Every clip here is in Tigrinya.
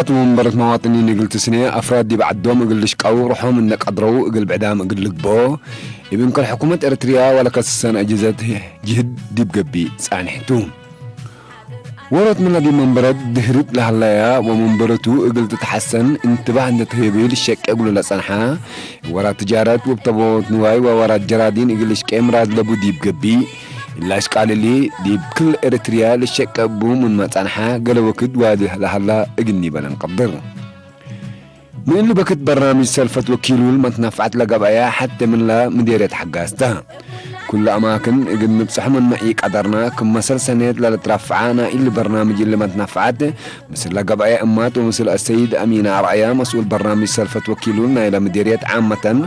ቱ መንበረት መዋጥኒን እግል ትስኔ ኣፍራድ ዲብ ዓዶም እግል ልሽቃው ርሖም እነ ቀድረው እግል ብዕዳም እግል ልግቦ፣ ኢብን ከል ሕኩመት ኤርትርያ ዋላ ከስሰን ኣጅዘት ጅህድ ዲብ ገቢ ጻንሕቱ። ወሮት ምና ዲብ መንበረት ድህርት ለሃላያ ወመንበረቱ እግል ትትሓሰን እንትባህ እንተ ተህየበዩ ልሸቀ እግሉ ለጸንሓ፣ ወራት ትጃረት ወብተበወት ንዋይ ወወራት ጀራዲን እግል ልሽቀ ምራድ ለቡ ዲብ ገቢ፣ ኢላ ኣሽቃልሊ ዲብ ክል ኤርትርያ ልሸቀ እቡ ምን መጻንሓ ገለ ወክድ ዋድህ ለሃላ እግኒ በለን ቀብር። ምን እሉ በክት በርናምጅ ሰልፈት ወኪሉል መትነፍዓት ለገብአያ ሐቴ ምንላ ምዴርየት ሐጋዝታ። ኩሉ አማክን እግል ንብጽሖ ምን መዒ ቀደርና፣ ክም መሰል ሰኔት ለልትረፍዓ ናይ እሊ በርናምጅ እሊ መትነፍዓት፣ ምስል ለገብአያ እማት ወምስል አሰይድ አሚን አርአያ መስኡል በርናምጅ ሰልፈት ወኪሉል ናይለ ምዴርየት ዓመተን፣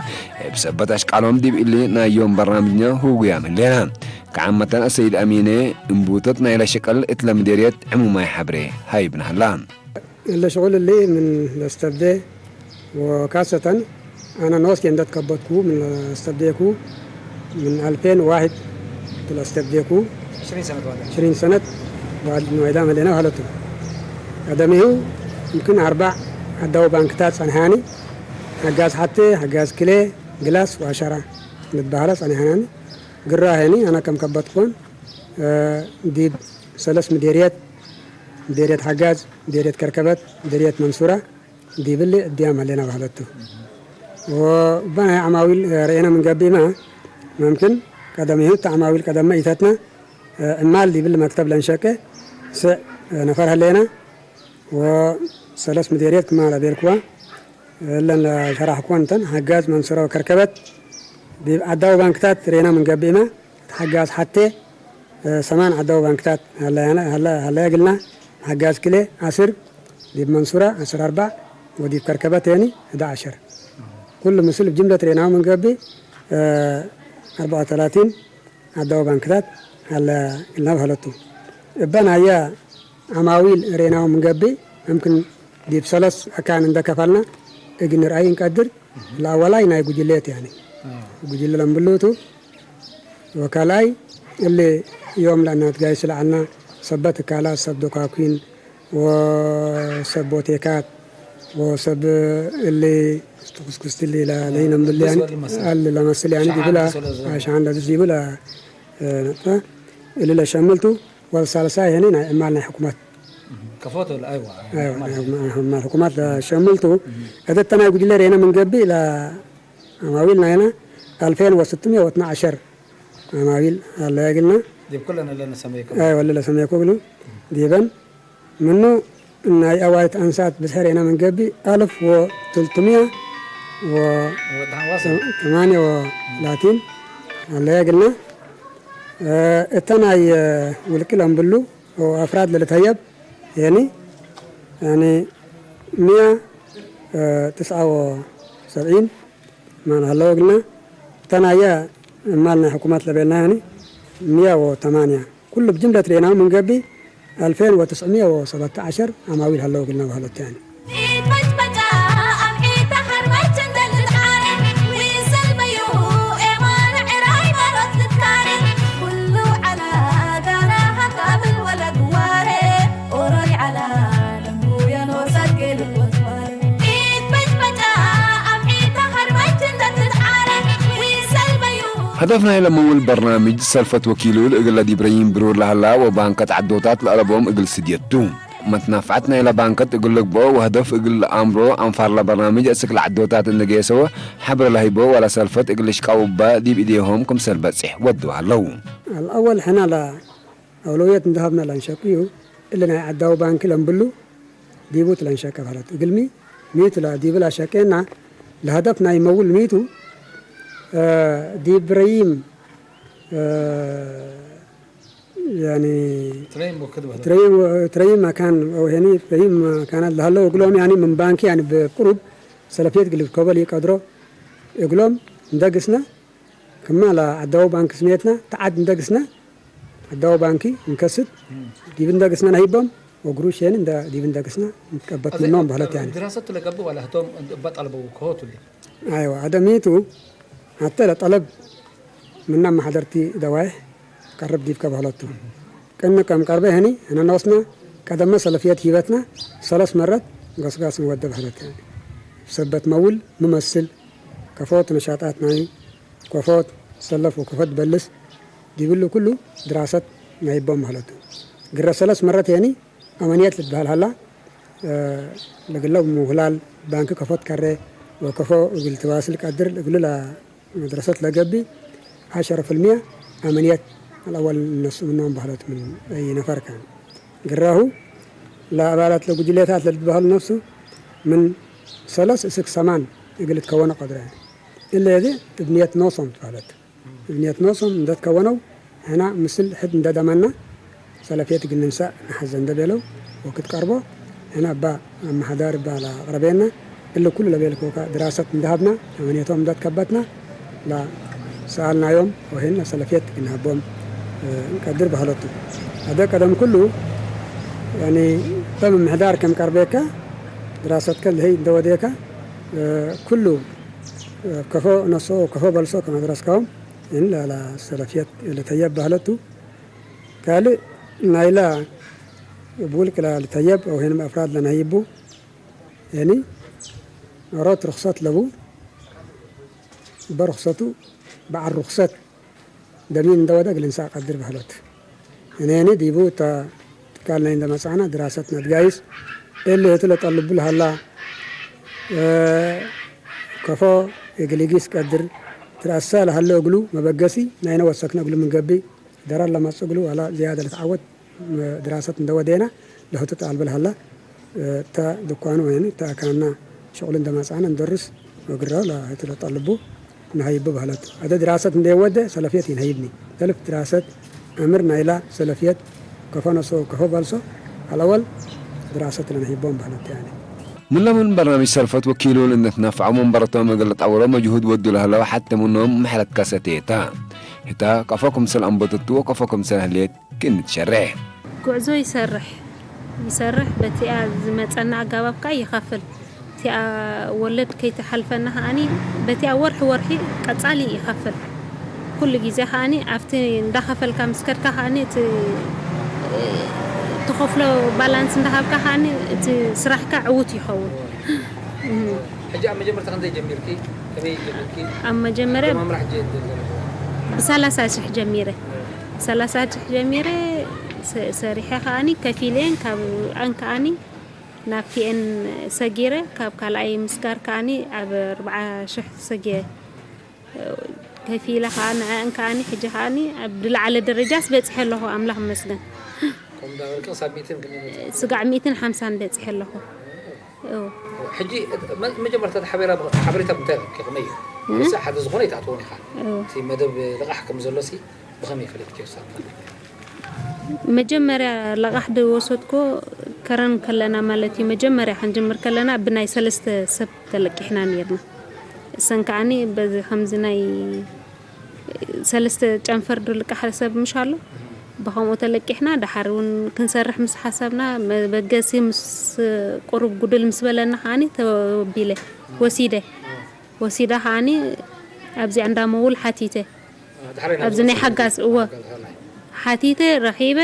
እብ ሰበት አሽቃሎም ዲብ እሊ ናይ ዮም በርናምጅነ ሁጉያም ህሌና። ከዓመተን አሰይድ አሚነ እምቡተት ናይለ ሸቀል እትለ ምዴርየት ዕሙማይ ሐብሬ ሃይብና ህላ። እለ ሽቁል እሊ ምን ለስተብዴ ወካሰተን አነ ኖስኬ እንደት ከበትኩ ምን ለስተብዴኩ ምን አልፌን ዋሂድ ለስተብዴኩ ሽሪን ሰነት ዋዳ። ሽሪን ሰነት ዋዳ መሌና ሀለቱ። ቀደሚሁ ይምክን አርባዕ አዳው ባንክታት ጸንሓኒ። ሐጋዝ ሐቴ፣ ሐጋዝ ክሌ፣ ግላስ ወአሸራ ልትበሃለ ጸንሓናኒ። ግራ ሄኒ አነ ከም ከበትኩን ዲብ ሰለስ ምዴርየት፣ ምዴርየት ሐጋዝ፣ ምዴርየት ከርከበት፣ ምዴርየት መንሱራ፣ ዲብሊ እድያም ሀሌና ባህለቱ። ወባናይ አማዊል ርኤና ምን ገቢማ፣ መምክን ቀደም ይሁት አማዊል ቀደመ ኢተትና፣ እማል ዲብል መክተብ ለንሸቀ፣ ስዕ ነፈር ሀሌና፣ ወሰለስ ምዴርየት ክማ ለቤልኩዋ፣ እለን ለሸራሕኩወን እንተን፣ ሐጋዝ መንሱራ ወከርከበት፣ ዲብ አዳው ባንክታት ርኤና ምን ገቢማ፣ እት ሐጋዝ ሐቴ፣ እ፣ ሰማን ዓዳዊ ባንክታት ሀለያ፣ ሀለ-፣ ሀለያ እግልና፣ ሐጋዝ ክሌ፣ አስር፣ ዲብ መንሱራ፣ አስር አርባዕ፣ ወዲብ ከርከበት የኒ፣ ህዳ ዐሸር። ኩሉ ምስል ብጅምለት ሬናሁ ምን ገቢ፣ እ፣ አርባዕ ወተላቲን ዓዳዊ ባንክታት ሀለ እግልና በሀለቱ። እበን ሀያ አማዊል ሬናሁ ምን ገቢ፣ እምክን ዲብ ሰለስ አካን እንደ ከፋልና፣ እግል ንርአይ እንቀድር፣ ለአወላይ ናይ ጉጅሌት ያኒ፣ አዎ። ጉጅለ ለምብሉቱ፣ ወካልኣይ እሊ ዮም ለአናት ጋይስ ለዐልና ሰበት እካላት፣ ሰብ ዶካኩን ወሰብ ቦቴካት ወሰብ እሊ ትኩስኩስቲ እሊ ለ-፣ ለይነምብል ያኒ፣ ለመስል። አል ለመስል ያኒ ሸሓን ዲብላ፣ ተሰለ ዘ- አ፣ ሸሓን ለብስ ዲብላ፣ እ፣ ነጥፋ እሊ ለሸምልቱ ወሳልሳይ ሄኒ ናይ እማል ናይ ሕኩመት። ከፎት ወላ፣ አይዋ። አይዋ፣ ናይ እማል ሕኩመት ለሸምልቱ። እተተ ናይ ጉጅለ ሬነ ምን ገቢ ለ አማዊል ናይና አልፌን ወስትምየ ወትናዐሸር አማዊል አለያ እግልና። ዲብ ኩለን እለ ነሰመየኩም። አይ፣ ወለ ለሰመየኩ እግሉ። ዲበን ምኑ ናይ አዋይት አንሳት ብዝሐር ኢና ምን ገቢ አልፍ ወትልትምየ ወ-፣ ወድሓን ዋሰ። ተማንየ ወላቲን አለያ እግልና። እ፣ እተ ናይ፣ እ፣ ውልቂ ለምብሉ ወአፍራድ ለልትሀየብ የኒ፣ ያኒ፣ ሚያ፣ እ፣ ትስዓ ወሰብዒን ማን ሀለው እግልና፣ እተን አየ እማል ናይ ሕኩመት ለቤልና፣ ያኒ፣ ሚያ ወተማንያ። ኩሉ ብጅምለት ሬናሁ ምን ገቢ፣ አልፌን ወትስዕምየ ወሰበተ ዐሸር አማዊል ሀለው እግልና በሀለት፣ ያኒ። ሀደፍ ናይለ ምውል በርናምጅ ሰልፈት ወኪሉል እግለ ዲብ ረይም ብሩር ለሀላ ወባንከት ዐዶታት ለአለቦም እግል ስድየቱ። መትናፍዐት ናይለ ባንከት እግል ልግብኦ ወሀደፍ እግል ለአምሮ አንፋርለ በርናምጅ አስክ ለዐዶታት እንደ ጌሰወ ሐብር ለህይቦ ወለ ሰልፈት እግል ልሽቃው እባ ዲብ እዴሆም ክምሰል በጽሕ ወድው ሀለው። አልአወል ሕነ ለአውለውየት እንደ ሀብነ ለንሸቅዩ እሊ ናይ ዐዳዊ ባንክ ለንብሉ ዲቡ ትለንሸቀ ፈረት። እግልሚ ሚቱ ለዲብላ ሸቄና ለሀደፍ ናይ መውል ሚቱ፣ እ፣ ዲብ ረይም፣ እ፣ ያኒ ትረይም ወክድ በለ። ትረይም ወ-፣ ትረይም መካን አው ሄኒ ትረይም መካናት ለሀለው እግሎም ያኒ ምን ባንኪ ያኒ ብቁሩብ ሰለፍየት ግልብ ኮበል ይቀድሮ እግሎም እንደግስና ክማ ለዐዳዊ ባንክ ስሜትና ተዓድ እንደግስና ዐዳዊ ባንኪ እንከስት ዲብ እንደግስና ነሂቦም ወግሩሽ ሄኒ እንደ ዲብ እንደግስና ንትቀበት ምኖም በህለት ያኒ። ድራሰት ለቀብ ወላ ህቶም እባ ጠለበው ከሆቱ ሊ። አይዋ፣ አደሚቱ ሐተ ለጠለብ ምና መሐደርቲ ደዋይሕ ቀርብ ዲብከ በህለቱ። ቅን ከም ቀርበ ህኒ፣ ህነ ኖስና ቀደመ ሰለፍየት ሂበትና ሰለስ መረት ገስጋስ ንወደ ባህለት ሰበት መውል ምመስል ከፎት ነሻጣት ናይ ከፎት ሰለፍ ወከፎት በልስ ዲብሉ ኩሉ ድራሰት ናይቦም ማለቱ። ግረ ሰለስ መረት የኒ ኣመንየት ልትበሃል ሃላ ለግለው ምውህላል ባንክ ከፎት ከረ ወከፎ እግል ትዋስል ቀድር እግሉ መድረሰት ለገቢ ዐሸረ ፍልሚያ ኣመንየት ኣልኣወል ነሱ ምኖም ባህለት ምን ነፈር ካን ግራሁ ለአባላት ለጉጅሌታት ለልትበሃሉ ነፍሱ ምን ሰለስ እስክ ሰማን እግል ትከወነ ቀድረ እለ የዚ እብንየት ኖሶም ትባለት እብንየት ኖሶም እንደትከወነው ሕና ምስል ሕድ እንደደመና ሰለፍየት እግል ንንሳእ ንሓዘ እንደቤለው ወክትቀርቦ ሕና እባ ኣመሓዳሪ እባ ለአቅረቤና እለ ኩሉ ለቤልኮካ ድራሰት እንደሃብና ኣመንየቶም እንደትከበትና ለሰኣልናዮም ወሄን ለሰለፍየት እግል ንሃቦም እንቀድር ባህለቱ። ኣደ ቀደም ኩሉ ያኒ ከም ምሕዳር ከም ቀርቤካ ድራሰትከ ልህይ እንደወዴካ ኩሉ ከፎ ነሶ ከፎ በልሶ ከመድረስካዎም እን ለሰለፍየት ልተየብ ባህለቱ። ካልእ ናይላ ብውልቅ ልተየብ ኣውሄን መእፍራድ ለናይቡ እኒ ሮት ርክሰት ለቡ በርክሰቱ በዓል ርክሰት ደሚን እንደወደ ግልንሳ ቀድር ባህሎት እኔኒ ዲቡ እታ ትካል ናይ እንደመጻና ድራሰት ነድጋይስ እሊ ህቱ ለጠልቡ ለሃላ ከፎ የግሊጊስ ቀድር ትራሳ ለሃለ እግሉ መበገሲ ናይነ ወሰክነ እግሉ ምንገቢ ደራር ለማጽ እግሉ ዋላ ዝያደ ለተዓወት ድራሰት እንደወደና ለህቱ ተአልበል ሃላ እታ ድኳኑ ወይኒ እታ አካና ሸቁል እንደመጻና እንደርስ ወግራው ለህቱ ለጠልቡ ንሃይቡ ባህለት። አደ ድራሰት እንደወደ ሰለፍየት ይንሃይብኒ። ሰልፍ ድራሰት አምር ናይላ ሰለፍየት ከፈነሶ ከፈ ባልሶ አለወል ድራሰት ለነሂቦም ባህለት ያኒ። ምን ለምን በርናምጅ ሰልፈት ወኪሉ ለእንደትነፍዐው መንበረቶም እግል ለጣውሮ መጅሁድ ወዱ ለህለው ሐቴ ምኖም ምሕረት ከሰቴታ። ህታ ቀፎ ክምሰል አንበተቱ ወቀፎ ክምሰል ህሌት ክእንት ሸርሕ። ጉዕዞ ይሰርሕ ይሰርሕ በቲኣ ዝመጸና ኣጋባብ ከኣ ይኸፍል። እቲኣ ወለድ ከይትሓልፈና ከኣኒ በቲኣ ወርሒ ወርሒ ቀጻሊ ይኸፍል። ኩሉ ግዜ ከኣኒ ኣብቲ እንዳኸፈልካ ምስ ከድካ ከኣኒ እቲ ትኸፍሎ ባላንስ እንዳሃብካ ከኣኒ እቲ ስራሕካ ዕዉት ይኸውን። ሕጂ ኣብ መጀመርታ ክንደይ ጀሚርኪ? ከመይ ጀሚርኪ? ኣብ መጀመርያ ጀማምራ ሕጂ እንዴት ገለጽ? ብሰላሳ ሽሕ ጀሚረ። ሰላሳ ሽሕ ጀሚረ ሰ-፣ ሰሪሐ ከኣኒ ከፊለየን ካብ ኣን ከኣኒ ናብ ቲኤን ሰጊረ ካብ ካልኣይ ምስጋር ከኣኒ ኣብ ኣርብዓ ሽሕ ሰጊረ ከፊለ ከኣ ንዐን ከኣኒ ሕጂ ከኣኒ ኣብ ዝለዓለ ደረጃስ በጺሐ ኣለኹ ኣምላኽ ይመስገን። ከምኡ እንዳበልኪ ክሳብ ሚእትን ክንደይ በጺሐ? ስጋዕ ሚእትን ሓምሳን በጺሐ ኣለኹ። እው። ሕጂ መ-፣ መጀመርታ እቲ ሓበራ-፣ ሓበሬታ ብምንታይ ረኺብኪ? ከመይ እዩ? እ? ንሳ ሓደ ዝኾነ ኣይትኣትዎን ኢኻ። እው። እቲ መደብ ልቓሕ ከም ዘሎሲ ብኸመይ ፈሊጥኪ? ክሳብ መጀመርያ ለቓሕ ዝወሰድኮ ከረን ከለና ማለት እዩ። መጀመርያ ክንጅምር ከለና ብናይ ሰለስተ ሰብ ተለቂሕና ነይርና። እሰን ከዓኒ በዚ ከምዚ ናይ ሰለስተ ጨንፈር ድልቃሕ ሰብ ምሽ ኣሎ። ብኸምኡ ተለቂሕና፣ ደሓር እውን ክንሰርሕ ምስ ሓሰብና፣ መበገሲ ምስ ቁሩብ ጉድል ምስ በለና ከዓኒ ተወቢለ፣ ወሲደ። ወሲደ ከዓኒ ኣብዚኣ እንዳ መውል ሓቲተ። ኣብዚ ናይ ሓጋዝ፣ እወ። ሓቲተ፣ ረኺበ፣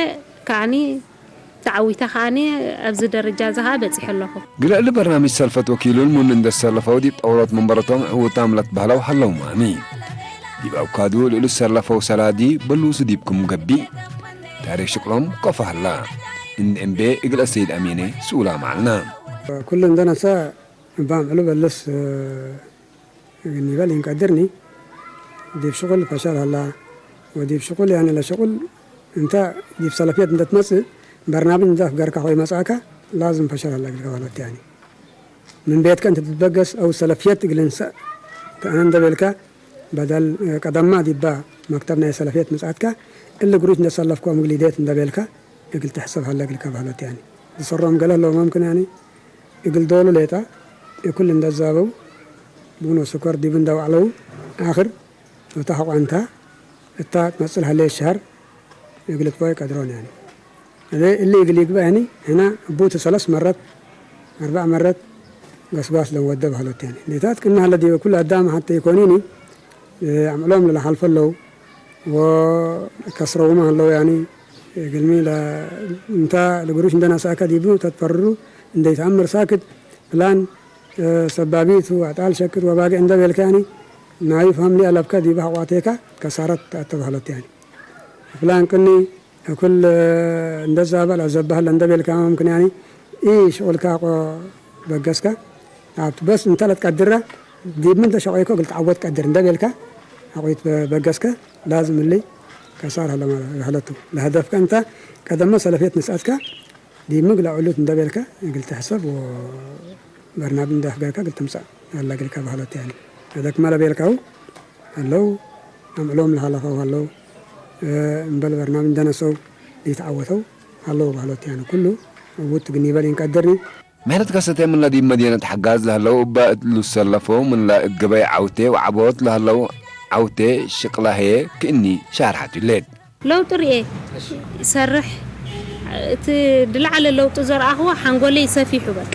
ከዓኒ ተዓዊተ ከኣኒ ኣብዚ ደረጃ እዚ ከኣ በጺሐ ኣለኹ። ግልዕሊ በርናምጅ ሰልፈት ወኪሉን ሙን እንደተሰለፈው ዲብ ጠውሮት መንበረቶም ዕውታም ለትበህለው ሀለው ማኒ። ዲብ ኣውካዱ ልእሉ ሰለፈው ሰላዲ በሉሱ ዲብኩም ገቢእ። ታሪክ ሽቅሎም ኮፋ ሀላ። እንደ እምቤ እግል ሰይድ ኣሚኔ ስኡላ ማዕልና። ኩሉ እንደነሰ እባም ዕሉ በልስ እግል ኒበል ኢንቀድርኒ፣ ዲብ ሽቁል ፈሸል ሀላ፣ ወዲብ ሽቁል ያኒ ለሽቁል እንተ ዲብ ሰለፍየት እንተ ትመጽእ፣ በርናብጅ እንተ አፍገርካ ሆይ መጽአካ፣ ላዝም ፈሸል ሀላ እግልከ ማለት ያኒ። ምን ቤትከ እንተ ትትበገስ አው ሰለፍየት እግል እንሰእ ተአነ እንደ ቤልካ፣ በደል ቀደማ ዲባ መክተብ ናይ ሰለፍየት ምጽአትካ፣ እሊ ግሩሽ እንደ ሰለፍኮም እግል ኢዴት እንደ ቤልካ፣ እግል ትሕሰብ ሀለ እግልከ በህለት ያኒ። ዝሰሮም ገለ ለው መምክን ያኒ፣ እግል ዶሉ ሌጣ፣ እኩል እንደዛበው፣ ቡን ወስኮር ዲብ እንደውዓለው፣ አክር፣ እታ ሐቋንታ፣ እታ ትመጽል ሀሌ ሸህር፣ እግል ትቦይ ቀድሮን ያኒ። እዜ እሊ እግል ይግበ ያኒ፣ ህና እቡት ሰለስ መረት፣ አርባዕ መረት፣ ገስጓስ ለም ወደ በህለት ያኒ። ሌታት ቅና ሀለ ዲበ ኩል አዳም ሐተ ይኮኒኒ፣ አምዕሎም ለለሓልፈ ለው፣ ወከስረውማ ሀለው ያኒ፣ ግልሚ ለ-፣ እንታ ለግሩሽ እንደና ሳከ ዲቡ ተትፈርሩ፣ እንደ ይተአምር ሳክት፣ ፕላን ሰባቢቱ ኣጣል ሸቅጥ ወባገ እንደ ቤልካኒ ናይ ፋምሊ ኣለብካ ዲባ ኣቋቴካ ከሳረት ተባህለት ያኒ ፕላን ቅኒ እኩል እንደዛ በል ኣዘባህል እንደ ቤልካ ምምክን ያኒ ኢ ሽቁልካ ቆ በገስካ ኣብቲ በስ እንተለት ቀድራ ዲብ ምን ተሸቆይኮ ግልት ዓወት ቀድር እንደ ቤልካ ኣቆይት በገስካ ላዝም እሊ ከሳር ሀለ ማለት ሀለቱ ለሀደፍካ እንተ ቀደሞ ሰለፌት ንስኣትካ ዲብ ምግላ ዕሉት እንደ ቤልካ ግልት ሕሰብ በርናብ እንዳፍገርካ ግልትምጻእ ኣላግልካ ባህሎት ያኒ ተደክመ ለቤልካው ኣለው ኣምዕሎም ለሃለፈው ኣለው እምበል በርናብ እንደነሰው ሊተዓወተው ኣለው ባህሎት ያኒ ኩሉ ውት ግኒበል ይንቀድርኒ። ምሕረት ከሰተ ምንላ ዲብ መዲነት ሓጋዝ ለህለው እባ እት ልሰለፈው ምንላ እት ገበይ ዓውቴ ወዓቦት ለህለው ዓውቴ ሽቅላህየ ክእኒ ሻርሓት ይሌት። ለውጢ ርኤ ይሰርሕ እቲ ድላዓለ ለውጢ ዘርኣኽዎ ሓንጎለይ ሰፊሑ በቃ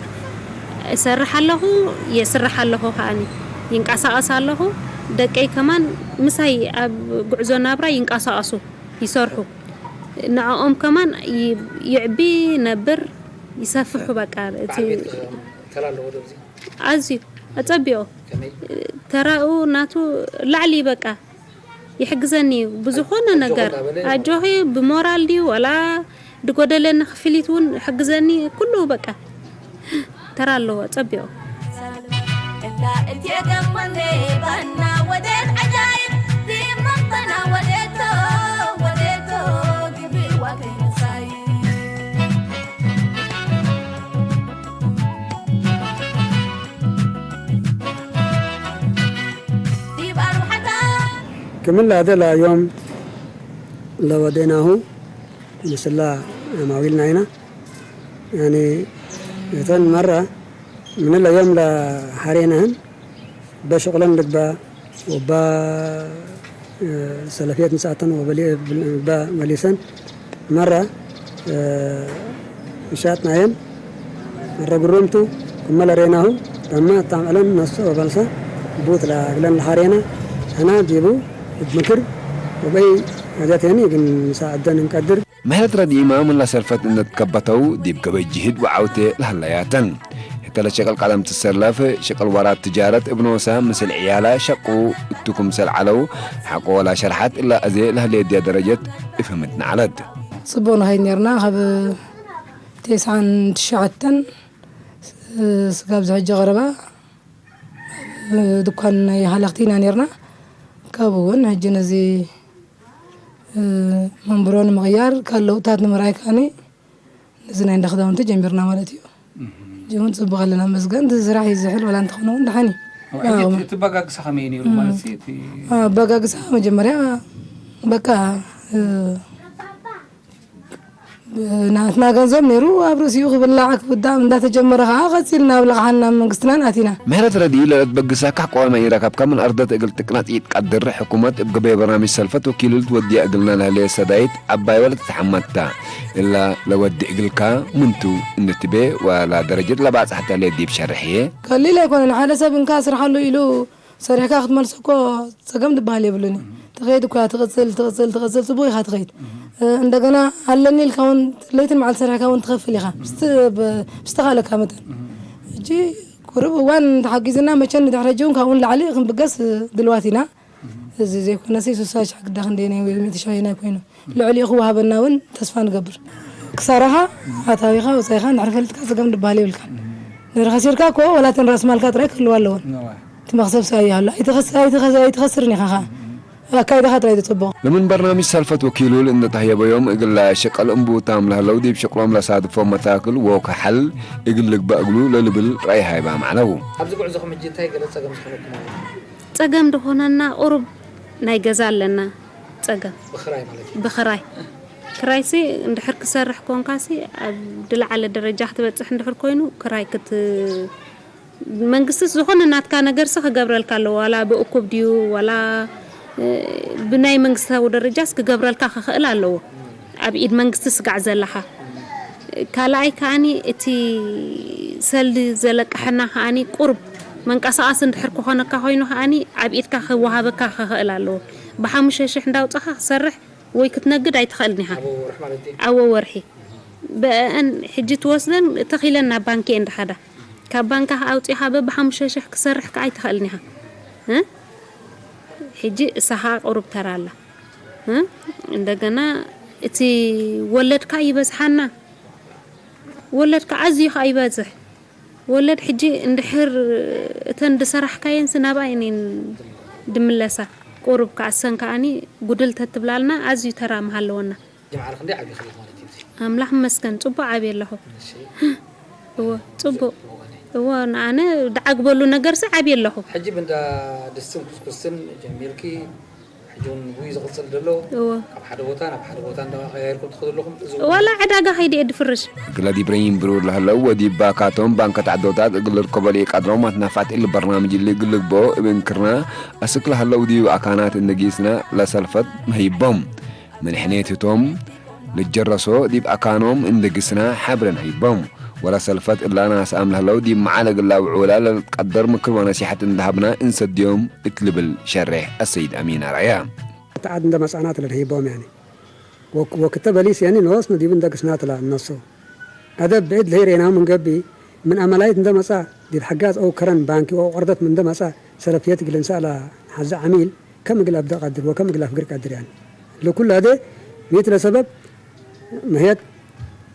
እሰርሕ ኣለኹ የስራሕ ኣለኹ ከኣኒ ይንቀሳቐስ ኣለኹ ደቀይ ከማን ምሳይ ኣብ ጉዕዞ ናብራ ይንቀሳቐሱ ይሰርሑ ንዕኦም ከማን ይዕቢ ነብር ይሰፍሑ በቃ እቲ ኣዝዩ ኣጸቢቑ ተራኡ ናቱ ላዕሊ በቃ ይሕግዘኒ እዩ ብዝኾነ ነገር ኣጆኺ ብሞራል ድዩ ወላ ድጎደለኒ ክፍሊት እውን ሕግዘኒ ኩሉ በቃ ተራ ኣለዎ ጸቢቑ ክምላ ደላ ዮም ለወደናሁ ምስላ ኣማዊልና ኢና። ያኒ እተን መራ ምንለ ዮም ለሓሬናህን በሽቁለን ልግባ ወባ ሰለፍየት ንስኣተን ወበባ መሊሰን መራ ምሻጥናየን መረ ግሩምቱ እመለ ሬናሁ ረማ እታምዕለን ነሶ ወበልሰ ቡት ለግለን ለሓሬና ሕና ዲቡ እብ ምክር ወበይ ሐጃት የኒ ግን ምሳ ዕደን እንቀድር። ምሕረት ረዲእማ ምላ ሰልፈት እነት ከበተው ዲብ ገበይ ጅህድ ወዓውቴ ለሀለያተን። ህተ ለሸቅል ቀደም ትሰለፍ ሸቅል ወራት ትጃረት እብ ኖሳ ምስል ዕያላ ሸቁ እቱ ክምሰል ዐለው ሐቆ ወላ ሸርሐት እላ እዜ ለህሌድያ ደረጀት እፍህምት ነዐለት። ጽቡቅ ንኸይድ ኔርና ካብ ቴስዓን ትሽዓተን ስጋብ ዝሕጂ ቀረባ ድኳን ናይ ሃለኽቲ ኢና ኔርና። ካብኡ እውን ሕጂ ነዚ መንብሮ ንምቕያር ካልእ ለውጥታት ንምርኣይ ከኣኒ ነዚ ናይ እንዳ ክዳውንቲ ጀሚርና ማለት እዩ። ሕጂ እውን ጽቡቕ ኣለና መስገን። እቲ ስራሕ እዩ ዝሕል ዋላ እንተኾነ እውን ደሓን እዩ። ሕጂ እቲ ኣበጋግሳ ከመይ እዩ ነይሩ? ማለት እቲ ኣበጋግሳ መጀመርያ በቃ ናትና ገንዘብ ነይሩ ኣብ ርእሲኡ ክብላዕ ክውዳእ እንዳተጀመረ ከዓ ቀፂልና ኣብ ለቕሓና መንግስትናን ኣቲና። ምሕረት ረድኢ ለለት በግሳ ካሕቆ ማይ ረከብካ ምን ኣርደት እግል ጥቅና ጥይት ቀድር ሕኩመት እብ ገበየ በርናምጅ ሰልፈት ወኪልል ትወድያ እግልና ለህለየ ሰዳይት ዓባይ ወለት ተሐመድታ እላ ለወዲ እግልካ ምንቱ እንድትቤ ዋላ ደረጀት ለባጽሕተ ለዲብ ሸርሕየ። ከሊል ኣይኮነን ሓደ ሰብ እንካ ስርሓሉ ኢሉ ሰሪሕካ ክትመልሶ እኮ ጸገም ዝበሃል የብሉን እዩ። ትኸይድ እኮ እያ፣ ትቕጽል፣ ትቕጽል፣ ትቕጽል፣ ጽቡቕ ኢኻ ትኸይድ። እ፣ እንደገና ኣለኒ ኢልካ እውን ለይትን መዓልቲ ሰሪሕካ እውን ትኸፍል ኢኻ። ምስቲ፣ ብ-፣ ብዝተኻእለካ መጠን። ሕጂ ቁሩብ እዋን ተሓጊዝና መቸን ንድሕሪ ሕጂ እውን ካብኡ ንላዕሊ ክንብገስ ድልዋት ኢና። እዚ ዘይኮነሲ ስሳ ሽሕ ግዳ ክንደየናይ ወይ ሚእቲ ሽሕ ኣየናይ ኮይኑ። ልዕሊኡ ክወሃበና እውን ተስፋ ንገብር። ክሳራኻ ኣታዊኻ ወጻኢኻ እንድሕር ፈልጥካ ጸገም ዝበሃል የብልካን። እንድሕር ከሲርካ እኮ ዋላ እተን ራስ ማልካ ጥራይ ክህልዋ ኣለወን። እዋ። እቲ መኽሰብ ሰ ኣይሃሉ። ኣይትኸስ-፣ ኣይትኸስ-፣ ኣይትኸስርን ኢኻ ኸኣ። ኣካይዳኻ ጥራይ እዩ ጽቡቕ። ለምን በርናምጅ ሰልፈት ወኪሉ ለእንደተህየበዮም እግላ ሸቀል እምቡታም ለህለው ዲብ ሸቅሎም ለሳድፎም መታክል ወከሐል እግል ልግባእ እግሉ ለልብል ራእይ ሃይባም ዐለው። ኣብዚ ጉዕዞኹም ሕጂ እንታይ ገለ ጸገም ዝኾነኩም ኣሎ? ጸገም ዝኾነና ቁሩብ ናይ ገዛ ኣለና ጸገም። ብኽራይ ማለት እዩ። ብኽራይ። ክራይሲ እንድሕር ክሰርሕ ኮንካሲ ኣብ ድለዓለ ደረጃ ክትበጽሕ እንድሕር ኮይኑ ክራይ ክት-፣ መንግስትስ ዝኾነ ናትካ ነገርሲ ክገብረልካ ኣለዎ። ዋላ ብእኩብ ድዩ ዋላ፣ እ፣ ብናይ መንግስታዊ ደረጃስ ክገብረልካ ክኽእል ኣለዎ። ኣብ ኢድ መንግስቲ ስጋዕ ዘለኻ። ካልኣይ ከኣኒ እቲ ሰልዲ ዘለቅሐና ከኣኒ ቁሩብ መንቀሳቐሲ እንድሕር ክኾነካ ኮይኑ ከኣኒ ኣብ ኢድካ ክወሃበካ ክኽእል ኣለዎ። ብሓሙሽተ ሽሕ እንዳውጻኻ ክሰርሕ ወይ ክትነግድ ኣይትኽእልን ኢኻ። ኣብ ወርሒ ማለት ድዩ? ኣብ ወርሒ። በአን ሕጂ ትወስደን ተኺለን ናብ ባንኪ እየን ድኻዳ። ካብ ባንካ ኣውፂኻ በብሓሙሽተ ሽሕ ክሰርሕ ከዓ ኣይትኽእልን ኢኻ። እ? ሕጂ እሳኻ ቁሩብ ተራ ኣላ። እ? እንደገና እቲ ወለድካ ይበዝሓና። ወለድካ ኣዝዩ ከዓ ይበዝሕ። ወለድ ሕጂ እንድሕር እተን ዝሰራሕካየንስ ናብኣይ እኔን ድምለሳ። ቁሩብ ከዓ እሰን ከዓኒ ጉድል ተትብላልና ኣዝዩ ተራ ምሃለወና። ጅምዓ ክንደይ ዓብዪ ክኢልክ ማለት እዩ? ኣምላኽ ይመስገን፣ ጽቡቕ ዓብየ ኣለኹ። እሺ። እወ፣ ጽቡቕ። እወ፣ ንኣነ ድዓግበሉ ነገርሲ ዓብየ ኣለኹ። ሕጂ ብእንዳ ድስትን ኩስኩስትን ጀሚርኪ፣ ሕጂ እውን ውይ ዝቕጽል ዘሎ፣ እወ። ካብ ሓደ ቦታ ናብ ሓደ ቦታ እንዳቀያየርኩም ትኸዱ ኣለኹም። እዚ እውን ዋላ ዕዳጋ ከይደ እየ ድፍርሽ። ክለድ ኢብራሂም ብሩር ለህለው ወዲባ ካቶም ባንከት ዓዶታት እግል ርከቦ ሊቃድሮም ኣትናፋት እሊ በርናምጅ እሊ እግል ልግቦ እብን ክርና ኣስክ ለህለው ዲብ ኣካናት እንጊስና ለሰልፈት መሂቦም። ምንሕኔት ህቶም ልጀረሶ ዲብ ኣካኖም እንድግስና ሓብረን ሂቦም። ወላ ሰልፈት እላና ሰኣም ለህለው ዲብ መዓለ ግላ ውዑላ ለልትቀደር ምክር ወነሲሐት እንዳሃብና እንሰድዮም እትልብል ሸሬሕ ኣሰይድ ኣሚን ኣርኣያ። ተዓድ እንደ መጻናት ለልሂቦም ያኒ ወክ-፣ ወክተ በሊስ ያኒ ንወስኑ ዲብ እንደ ግስናት ላ እነሱ። ኣደ ብዕድ ለሂሬና ምን ገቢ ምን ኣመላይት እንደ መጻ ዲብ ሓጋዝ ኦው ከረን ባንኪ ኦው ቐርደት ምን እንደ መጻ ሰለፍየት ግልንሳ ላ ሓዚ ዓሚል ከም እግል ኣብደ ቀድር ወከም እግል ኣፍግር ቀድር ያኒ። ለኩል ኣደ ሚት ለሰበብ መህየት